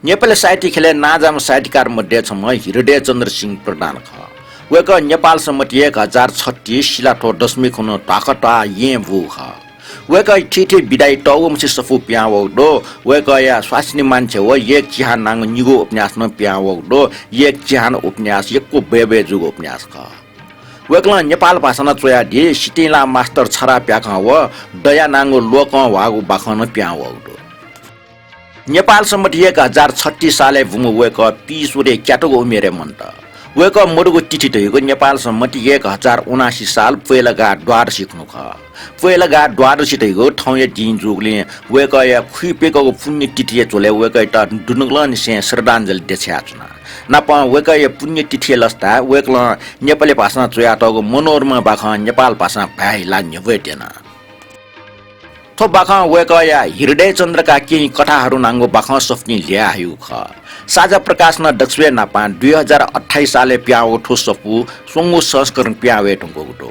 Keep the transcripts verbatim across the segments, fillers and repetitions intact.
नेपाली साहित्य ख्यलय् नांजाःम्ह साहित्यकार मध्ये छम्ह हृदयचन्द्र सिंह प्रधान खः। वय्कः नेपाल सम्बत एक हजार छत्तीस सिलाथ्व दशमी खुन्हु ध्वाखा ध्वाः येँ बू खः। वय्कः थीथी विधाइ तःगु मछि सफू पिहां वःगु दु। वय्कःया स्वासिनी मान्छे व एक चिहान नांगु निगू उपन्यास नं पिहां वःगु दु। एक चिहान उपन्यास यक्व बय्बय् जूगु उपन्यास खः। वय्कलं नेपाल भाषां नं च्वयादी सितिंला मास्टर छरा प्याखं व दया नांगु ल्वकं ह्वाःगु बाखं नं पिहां वःगु दु। नेपाल सम्बत एक हजार छत्तीस सालय् बूम्ह वय्कः पीस वरे क्यातुगु उमेरय् मन्त। वय्कः मदुगु तिथि धइगु नेपाल सम्बत एक हजार उनासी साल पोहेलगा द्वादशी खुन्हु खः। पोहेलगा द्वादशी धइगु थौंया दिं जूगुलिं वय्कःया खुइप्यंकूगु पुण्यतिथिया झ्वलय् वय्कःयात दुनुगलंनिसें श्रद्धाञ्जलि देछायाच्वना। नापं वय्कःया पुण्यतिथिया लसताय् वय्कलं नेपाली भाषां च्वयातःगु मनोरमा बाखं नेपाल भाषां भाय् हिलाः न्ह्यब्वये त्यना। थ्व बाखं वय्कःया हृदयचन्द्रका केहेँ कथाहरू नांगु बाखं सफुतिं ल्ह्वया हयागु खः। साझा प्रकाशनं दक्वसिबय् न्हापां दुई हजार अट्ठाइस सालय् पिहां वःगु थ्व सफू स्वंगू संस्करण पिहां वये धुंकूगु दु।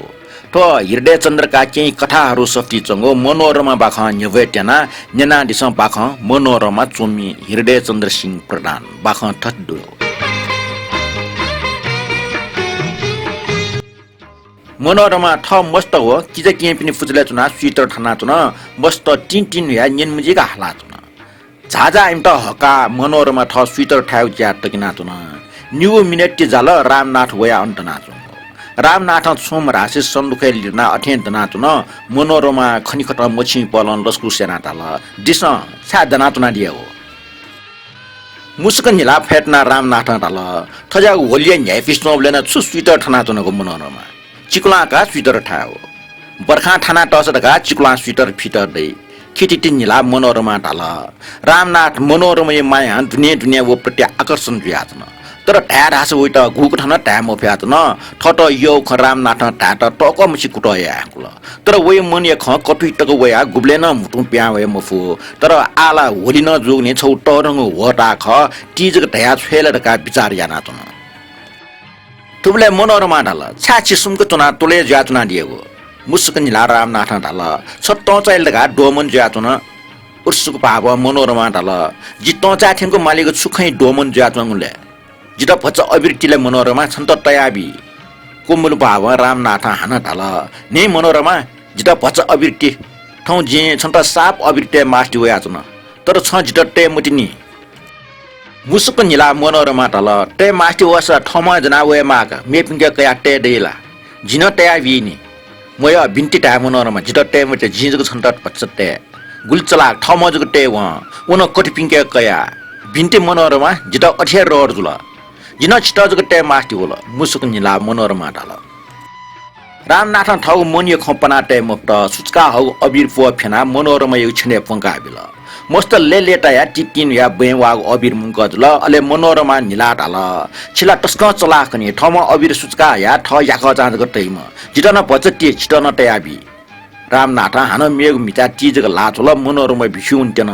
थ्व हृदयचन्द्रका केहेँ कथाहरू सफुतिइ च्वंगु मनोरमा बाखं न्ह्यब्वये त्यनाः न्यनादिसँ। बाखं मनोरमा, च्वमि हृदयचन्द्र सिंह प्रधान। बाखं थथे दु। मनोरमा थः मस्त व किजा केहेँपिनि पुचलय् च्वनाः स्वीटर थानाच्वन। मस्त तिं तिं न्हुयाः न्यने मजिक हालाच्वन। झाःझाः इमित हकाः मनोरमा थः स्वीटर थायेगु ज्या तकिनाच्वन। निगू मिनेट ति जाल रामनाथ वयाः अन दनाच्वंगु। रामनाथं छुं मधासे सन्दुकय् लिधनाः अथें दनाच्वन। मनोरमा खनिखतं मछिंपलं लसकुस यानाः धाल, दिसँ, छाय् दनाच्वनादियागु? मुसुक न्हिलाः फय्तुनाः रामनाथं धाल, थज्याःगु होलिया न्ह्याइपुसे च्वंबलय् नं छु स्वीटर थानाच्वनागु मनोरमा? चिकुलां का स्वीटर थायेगु। बर्खां थानातःसा धकाः चिकुलां स्वीटर फितर दइ। खितिति न्हिलाः मनोरमां धाल। रामनाथ मनोरमाया मायां दुने दुने व प्रति आकर्षण जुयाच्वन। तर धाये धाःसा वइत गुकथं नं धाये मफयाच्वन। थःत यःगु खँ रामनाथं धायेत तःकः मछि कुतः याये हय्‌कुल। तर वया मनया खँ कथुइ तक वयाः गुबलें नं म्हुतुं पिहां वये मफु। तर आः ला होलि नं जूगुलिं छगू तःधंगु ह्वःताः खः, ति जक धयाः छ्वये ला धकाः बिचाः यानाच्वन। थुबलय् मनोरमां धाल, छाय् छि सुम्क च्वनाः त्वलय् जुयाच्वनादियागु? मुसुक न्हिलाः रामनाथं धाल, छ तंचाइ ला धकाः द्वःमन जुयाच्वन। उत्सुक भावं मनोरमां धाल, जि तंचाय् थ्यंक मालीगु छु खँय् द्वःमन जुयाच्वंगु ले? जितः भचा अबिर ति ले मनोरमा, छन्त तयाबी। कुमुल भावं रामनाथं हानं धाल, न्हे मनोरमा, जितः भचा अबिर ति, थौं जिं छन्त साप अबिर तये मास्ति वयाच्वन, तर छं जितः तये मतिनि। मुसुक न्हिलाः मनोरमां धाल, तये मास्ति वःसा थःम्हं ज्वनाः वये माःका, मेपिन्के कयाः तये दइ ला? जिं नं तयाबीनि। मयः, बिन्ति धाये मनोरमा, जितः तये मते, जिं जक छन्त भचा तये। गुलि चलाः, थःम्हं जक तये वं, व नं कथुपिन्के कयाः। बिन्ति मनोरमा, जितः अथे हे रहर जुल। जिं नं छितः जक तये मास्ति वल, मुसुक न्हिलाः मनोरमां धाल। रामनाथं थःगु मनया खँ पना तये मफुत। सुचुका हःगु अबिर प्वः फ्यनाः मनोरमायागु छेनय् प्वंकाबिल। मस्त लय्‌लय्‌तायाः तितिं न्हुयाः बँय् वाःगु अबिर मुंकः जुल। अले मनोरमां न्हिलाः धाल, छि ला तसकं चलाख खनी, थःम्हं अबिर सुचुका हयाः थः याकःचां जक तइम्ह। जितः नं भचा ति, छितः नं तयाबी। रामनाथं हानं मेगु म्हिचाय् ति जक ल्हाः छ्वल। मनोरमा बिस्युं वनेत्यन।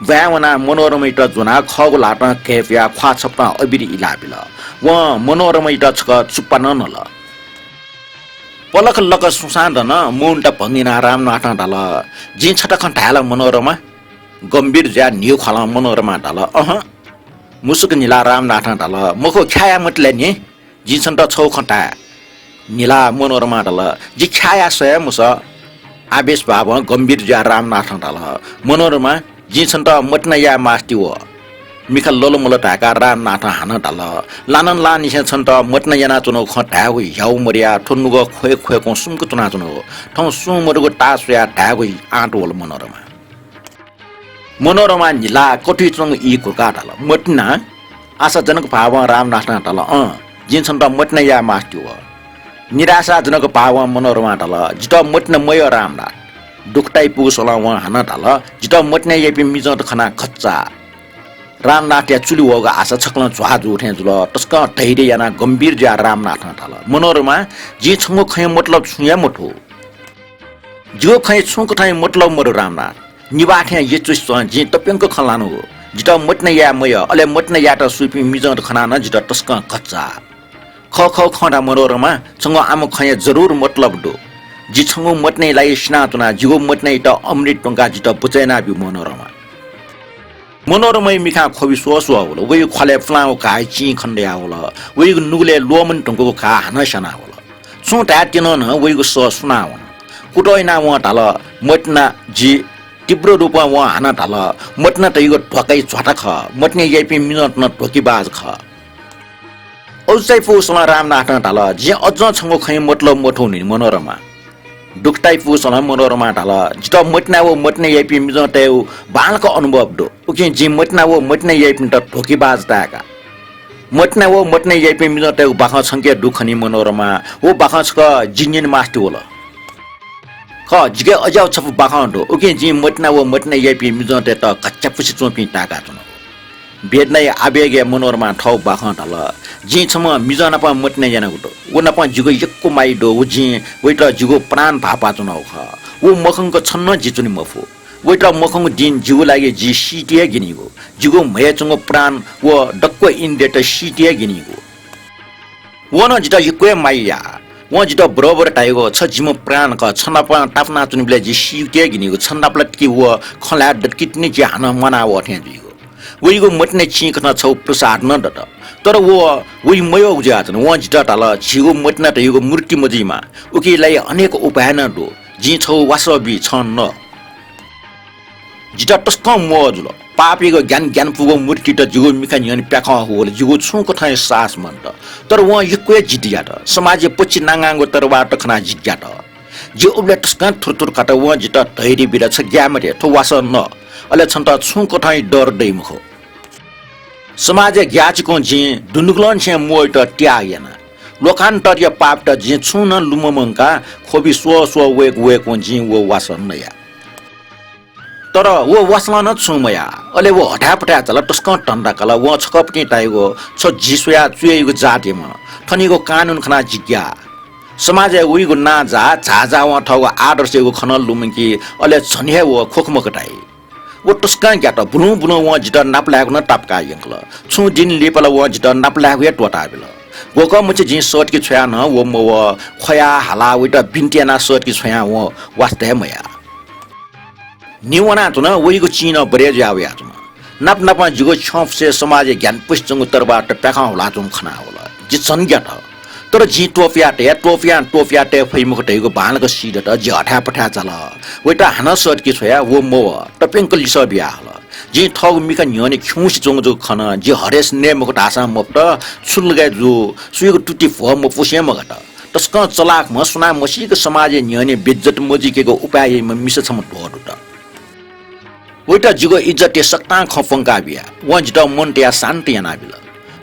ब्वाँय् वनाः मनोरमायात ज्वनाः खःगु ल्हातं घय्‌पुयाः ख्वाः छपतं अबिर इलाबिल। वं मनोरमायात छकः चुप्पा नं नल। पलख लक सुसां दन, मौनता भंग यानाः रामनाथं धाल, जिं छता खँ धाये ला मनोरमा? गम्भीर जुयाः न्हिउ ख्वालं मनोरमां धाल, अहँ। मुसुक न्हिलाः रामनाथं धाल, मखु, ख्याया मते ले नि, जिं छन्त छगू खँ धाये। न्हिलाः मनोरमां धाल, जि ख्याया सय् हे मसः। आवेश भावं गम्भीर जुयाः रामनाथं धाल, मनोरमा, जिं छन्त मतिना याये मास्ति वः। मिखा ललमल धाय्‌काः रामनाथं हानं धाल, लानंलाःनिसें छन्त मतिना यानाच्वनागु खँ धायेगु ह्याउ मदयाः थ्व नुगः ख्वय् ख्वय्‌कं सुम्क च्वनाच्वनागु। थौं सुं मदुगु ताः स्वयाः धायेगु आँट वल मनोरमा। मनोरमां न्हिलाः कथुइ च्वंगु ई घुर्काः धाल, मतिना? आशाजनक भावं रामनाथं धाल, अँ, जिं छन्त मतिना याये मास्ति वः। निराशाजनक भावं मनोरमां धाल, जितः मतिना मयः रामनाथ। दुःखताइ पुगु स्वलं वं हानं धाल, जितः मतिना याइपिं मिजंत खनाः घच्चा। रामनाथया चुलि वःगु आशा छकलं झ्वाः जू थें जुल। तसकं धैर्य यानाः गम्भीर जुयाः रामनाथं धाल, मनोरमा, जिं छंगु खँया मतलब छुं हे मथू। जिगु खँया छुं कथंया मतलब मदु रामनाथ। निभाः थें यचुसे च्वं, जिं तप्यंक खँ ल्हानागु। जितः मतिना याये मयः, अले मतिना यायेत सूपिं मिजंत खनाः नं जितः तसकं घच्चा। खः खः खँ धा मनोरमा, छंगु आम खँया जरुर मतलब दु। जि छंगु मतिनाया लागि सिनाच्वना, जिगु मतिनायात अमृत त्वंकाः जितः बचय् यानाब्यु मनोरमा। मनोरमाया मिखां ख्वबि स्वःस्वः वल। वइगु ख्वालय् पुलांगु काय् चिं खनेदयावल। वइगु नुगलय् ल्वःमने धुंकूगु काय् हानं स्यानावल। छुं धाये त्यनं नं वइगु सः सुनावन। कुतः यानाः वं धाल, "मतिना, जि।" तीव्र रूपं वं हानं धाल, "मतिना धइगु ध्वाकाइ झ्वाता खः। मतिना याइपिं मिजंत नं ध्वाकिबाज खः।" अजू चायापुगुसलं रामनाथं धाल, "जिं अज्जं छंगु खँय् मतलब मथूनि मनोरमा।" दुःख तायापुगुसलं मनोरमां धाल, "जितः मतिना व मतिना याइपिं मिजंतय्गु बांलाक अनुभव दु। उकिं जिं मतिना व मतिना याइपिन्त ध्वाकिबाज ताय्का। मतिना व मतिना याइपिं मिजंतय्गु बाखं छंके दु खनी मनोरमा। व बाखं छकः जि न्यने मास्ति वल। खः, जिके अज्याःगु छपु बाखं दु। उकिं जिं मतिना व मतिना याइपिं मिजंतय्त घच्यापुसे च्वंपिं ताय्काच्वनागु।" वेदनाया आवेगय् मनोरमां थःगु बाखं धाल, "जिं छम्ह मिजं नाप मतिना यानागु दु। व नाप जिगु यक्व माया दु। व जिं वइत जिगु प्राण भाःपाः च्वनागु खः। व मखंक छन्हु नं जि च्वने मफु। वइत मखंगु दिं जिगु लागि जि सीति हे गिनीगु। जिगु म्हय् च्वंगु प्राण व दक्व इन्द्रियत सीति हे गिनीगु। व नं जितः यक्व हे माया याः। वं जितः बरोबर धाइगु, 'छ जिम्ह प्राण खः, छ नाप तापाना च्वनीबलय् जि सीति हे गिनीगु। छ नाप ला तिनि व खँ ल्हाये दत कि तिनि जि हानं म्वाना वः थें जुइगु।' वइगु मतिनाय् चिं खनाः छगू प्रसाद नं दत। तर व वइ मयःगु जुयाच्वन। वं जितः धाल, 'झीगु मतिना धइगु मूर्ति मजुइमा। उकिया लागि अनेक उपाय नं दु। जिं छगू वासः बी, छं न।' जितः तसकं मोह जुल। पापीगु ज्ञान ग्यानापुगु मूर्तित जिगु मिखा न्ह्यःने प्याखं हुल। जिगु छुं कथं हे साहस मन्त। तर वं यक्व हे जिद्द यात। समाजया पच्छि नांगांगु तरवारत खनाः जिद्द यात। जि उबलय् तसकं थुरथुर कात। वं जितः धैर्य बिल, "छ ग्याये मते, थ्व वासः न। अले छन्त छुं कथं हे डर दइ मखु।" समाजया ग्याःचिकुं जिं दुनुगलंनिसें मोहयात त्याग याना। लोकान्तरया पापयात जिं छुं नं लुमंकाः ख्वबि स्वःस्वः वय्क वय्कुं जिं व वासः नया। तर व वासलं नं छुं मयाः। अले व हथाय् पथाय् झाल, तसकं धन्दा काल। वं छकःपतिं धाइगु, "छ जि स्वयाः चुयाइगु जातयाम्ह, थनिगु कानुन खनाः जि ग्याः।" समाजय् वइगु नां जाः, झाःजाः वं थःगु आदर्शयागु खँ नं लुमंकी। अले झन हे व खोकमक धाइ। व तसकं ग्यात। बुलुं बुलुं वं जितः नापलायेगु नं तापाकाः यंकल। छुं दिं लिपा ला वं जितः नापलायेगु हे त्वःताबिल। ग्वकःमछि जिं सःतके छ्वयाः नं व मवः। ख्वयाः हालाः वइत बिन्ति यानाः सःतके छ्वयाः वं वास्ता हे मयाः। न्हि वनाच्वन, वइगु चिं नं बरय् जुयाः वयाच्वन। नाप नापं जिगु छ्यंफुसय् समाजया ग्यानापुसे च्वंगु तरवारत प्याखं हुलाच्वंगु खनावल। जि झन ग्यात। तर जिं त्वपुयाः तये, त्वपुयां त्वपुयाः तये फइ मखु धइगु बांलाक सीदत। जि हथाय् पथाय् झाल। वइत हानं सःतके छ्वयाः व मवः। तप्यंक लिसः बियाहल। जिं थःगु मिखा न्ह्यःने खिउँसे च्वंगु जक खन। जि हरेस नये मखु धाःसां मफुत, छु लगे जू, सुयागु तुति भ्वः मपुसे मगात। तसकं चलाखम्ह, सुनां मसीक समाजया न्ह्यःने बेइज्जत मजुइकेगु उपाय याइम्ह मिसा छम्ह द्वः दुत। वइत जिगु इज्जतया सकतां खँ प्वंका बिया। वं जितः मन तयाः शान्त यानाबिल।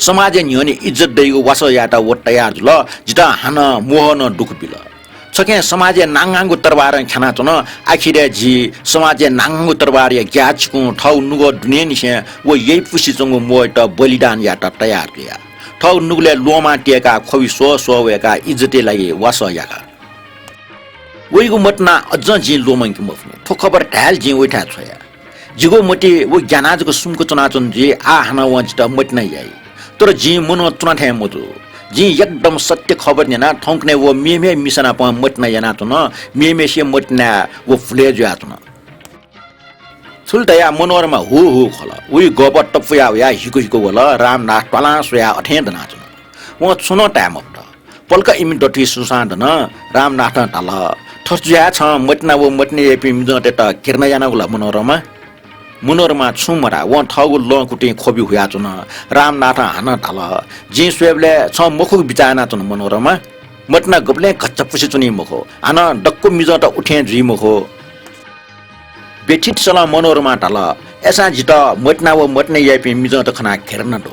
समाजया न्ह्यःने इज्जत दइगु वासः यायेत व तयार जुल। जितः हानं मोहं नं दुःख बिल। छखें समाजया नांगांगु तरवारं ख्यानाच्वन। आखिरय् जि समाजया नांगांगु तरवारया ग्याःचिकुं थःगु नुगः दुनेंनिसें व याइपुसे च्वंगु मोहयात बलिदान यायेत तयार जुया। थःगु नुगलय् ल्वहंमां तयेकाः ख्वबि स्वः स्वः वय्काः इज्जतया लागि वासः याका। वइगु मतिना अज्जं जिं लुमंके मफुनि। थ्व खबर धायेला जिं वइथाय् छ्वया। जिगु मति व ग्यानाः जक सुम्क च्वनाच्वन जुइ, आः हानं वं जितः मतिना याइ। तर जिं मनूं च्वना थें मजू। जिं एकदम सत्य खबर न्यना। थौंकन्हय् व मेम्हय् मिसा नाप मतिना यानाच्वन, मेम्हय्सिया मतिनाय् व भुलय् जुयाच्वन। थुलि धयाः मनोरमा हु हु ख्वल। वइ गःपः तपुया वयाः हिकु हिकु वल। रामनाथ त्वालां स्वयाः अथें दनाच्वन। वं छुं नं धाये मफुत। पलख इमि दथुइ सुसां दन। रामनाथं धाल, "थथे जुयाः छं मतिना व मतिना याइपिं मिजंतय्त घृणा यानागु ला मनोरमा?" मनोरमां छुं मधाः। वं थःगु लँकुतिं ख्वबि हुयाच्वन। रामनाथं हानं धाल, "जिं स्वयेबलय् छं मखुगु बिचाः यानाच्वन मनोरमा। मतिना गबलें घच्चापुसे च्वनी मखु। हानं दक्व मिजंत उथें जुइ मखु।" व्यथित सलं मनोरमां धाल, "अय्सां जितः मतिना व मतिना याइपिं मिजंत खनाः घृणा दु।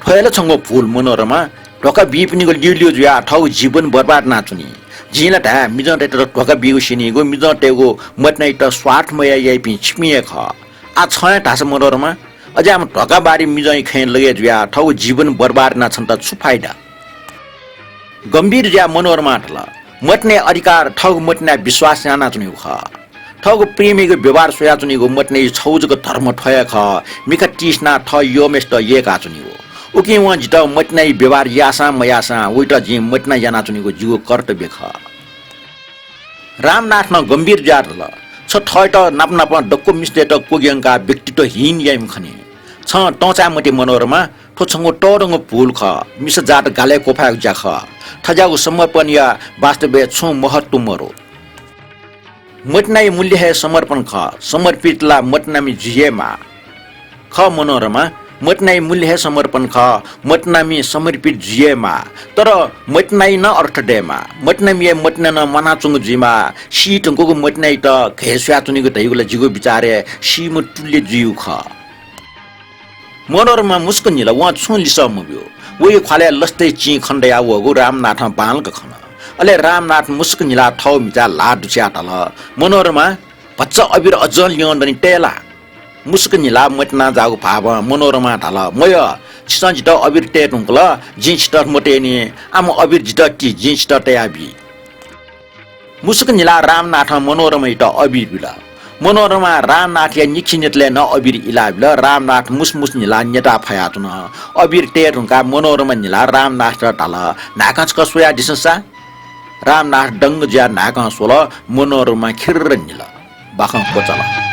थ्व हे ला छंगु भूल मनोरमा। धोका बीपिनिगु ल्यूल्यू जुयाः थःगु जीवन बर्बाद यानाच्वनी। जिं ला धाये, मिजंतय्त धोका बीगु स्यनीगु, मिजंतय्गु मतिनायात स्वार्थ मयाः याइपिं छिपिं हे खः। आः छं हे धाःसा मनोरमा, अज्याःम्ह धोकाबारी मिजंया खँय् लगे जुयाः थःगु जीवन बर्बाद यानाः छन्त छु फाइदा?" गम्भीर जुयाः मनोरमां धाल, "मतिनाया अधिकार थःगु मतिनाय् विश्वास यानाच्वनीगु खः। थःगु प्रेमीगु व्यवहार स्वयाच्वनीगु मतिनाया छगू जक धर्म थ्व हे खः, मिखा तिसिनाः थः यःम्हय्सित यय्काच्वनीगु। उकिं वं जितः मतिनाया व्यवहार याःसां मयाःसां वइत जिं मतिना यानाच्वनीगु जिगु कर्तव्य खः।" रामनाथं गम्भीर जुयाः धाल, "छ छ थःत नाप नापं दक्व मिस्तय्त क्वग्यंकाः व्यक्तित्वहीन याइम्ह खनी। छं तंचाय् मते मनोरमा, थ्व छंगु तःधंगु भूल खः। मिसा जात गालय् क्वफायेगु ज्या खः। थज्याःगु समर्पणया वास्तवय् छुं महत्व मरु। मतिनाया मूल्य हे समर्पण खः। समर्पित ला मतिनामि जुइ हे माः। खः मनोरमा, मतिनाया मूल्य हे समर्पण खः। मतिनामि समर्पित जुइ हे माः। तर मतिनाया नं अर्थ दयेमाः। मतिनामिया मतिना नं म्वानाच्वंगु जुइमाः। सी धुंकूगु मतिनायात घय् स्वयाच्वनीगु धइगु ला जिगु बिचारय् सीम्ह तुल्य जुइगु खः। मनोरमा मुसुक न्हिल, वं छुं लिसः मब्यू। वया ख्वालय् लसतय् चिं खनेदयावःगु रामनाथं बांलाक खन। अले रामनाथ मुसुक न्हिलाः थःगु म्हिचाय् ल्हाः दुछ्याः धाल, "मनोरमा, भचा अबिर अझं ल्यं दनि, तये ला?" मुसुक न्हिलाः मतिना जाःगु भावं मनोरमां धाल, "मयः, छिसं जितः अबिर तये धुंकल, जिं छितः मतयेनि। आम अबिर जितः ति, जिं छितः तयाबी।" मुसुक न्हिलाः रामनाथं मनोरमायात अबिर बिल। मनोरमां रामनाथया निखिनेतलय् नं अबिर इलाबिल। रामनाथ मुसमुस न्हिलाः न्यताः फयाच्वन। अबिर तये धुंकाः मनोरमा न्हिलाः रामनाथयात धाल, "न्हाय्कं छकः स्वयादिसँ सा।" रामनाथ दंग जुयाः न्हाय्कं स्वल। मनोरमा खिर्र न्हिल। बाखं क्वचाल।